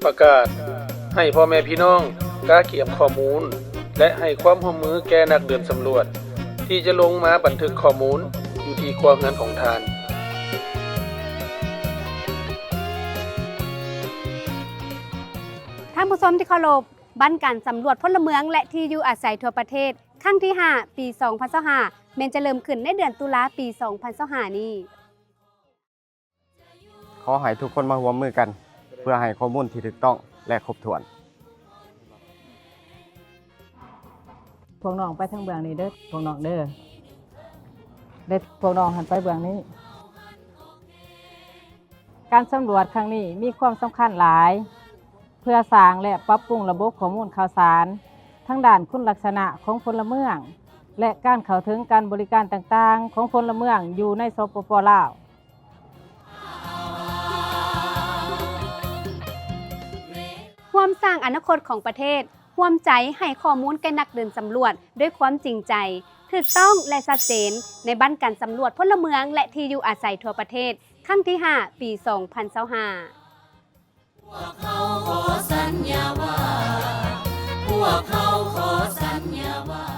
ປະກາດໃຫ້ພໍ່ແມ່ພີ່ນ້ອງກະກຽມຂໍ້ມູນ ແລະ ໃຫ້ຄວາມຮ່ວມມືແກ່ນັກເດີນສຳຫຼວດ ທີ່ຈະລົງມາບັນທຶກຂໍ້ມູນຢູ່ທີ່ຄົວເຮືອນຂອງທ່ານ. ທ່ານຜູ້ຊົມທີ່ເຄົາລົບ, ບັ້ນການສຳຫຼວດພົນລະເມືອງ ແລະ ທີ່ຢູ່ອາໄສທົ່ວປະເທດ ຄັ້ງທີຫ້າ ປີສອງພັນຊາວຫ້າ ແມ່ນຈະເລີ່ມຂຶ້ນໃນເດືອນຕຸລາ ປີສອງພັນຊາວຫ້ານີ້. ຂໍໃຫ້ທຸກຄົນມາຮ່ວມມືກັນ ເພື່ອໃຫ້ຂໍ້ມູນທີ່ຖືກຕ້ອງ ແລະ ຄົບຖ້ວນ. ພວກນ້ອງໄປທາງເບື້ອງນີ້ເດີ ພວກນ້ອງເດີ ແລະ ພວກນ້ອງຫັ້ນໄປເບື້ອງນີ້. ການສຳຫຼວດຄັ້ງນີ້ມີຄວາມສຳຄັນຫຼາຍ ເພື່ອສ້າງ ແລະ ປັບປຸງລະບົບຂໍ້ມູນຂ່າວສານ ທາງດ້ານຄຸນລັກສະນະຂອງພົນລະເມືອງ ແລະ ການເຂົ້າເຖິງການບໍລິການຕ່າງໆຂອງພົນລະເມືອງຢູ່ໃນ ສປປ ລາວ. ຮ່ວມສ້າງອະນາຄົດຂອງປະເທດ, ຮ່ວມໃຈໃຫ້ຂໍ້ມູນແກ່ນັກເດີນສຳຫຼວດດ້ວຍຄວາມຈິງໃຈ, ຖືກຕ້ອງ ແລະ ຊັດເຈນ ໃນບັ້ນການສຳຫຼວດພົນລະເມືອງ ແລະ ທີ່ຢູ່ອາໄສທົ່ວປະເທດ ຄັ້ງທີຫ້າ ປີສອງພັນຊາວຫ້າ. ພວກເຮົາຂໍສັນຍາວ່າ ພວກເຮົາຂໍສັນຍາວ່າ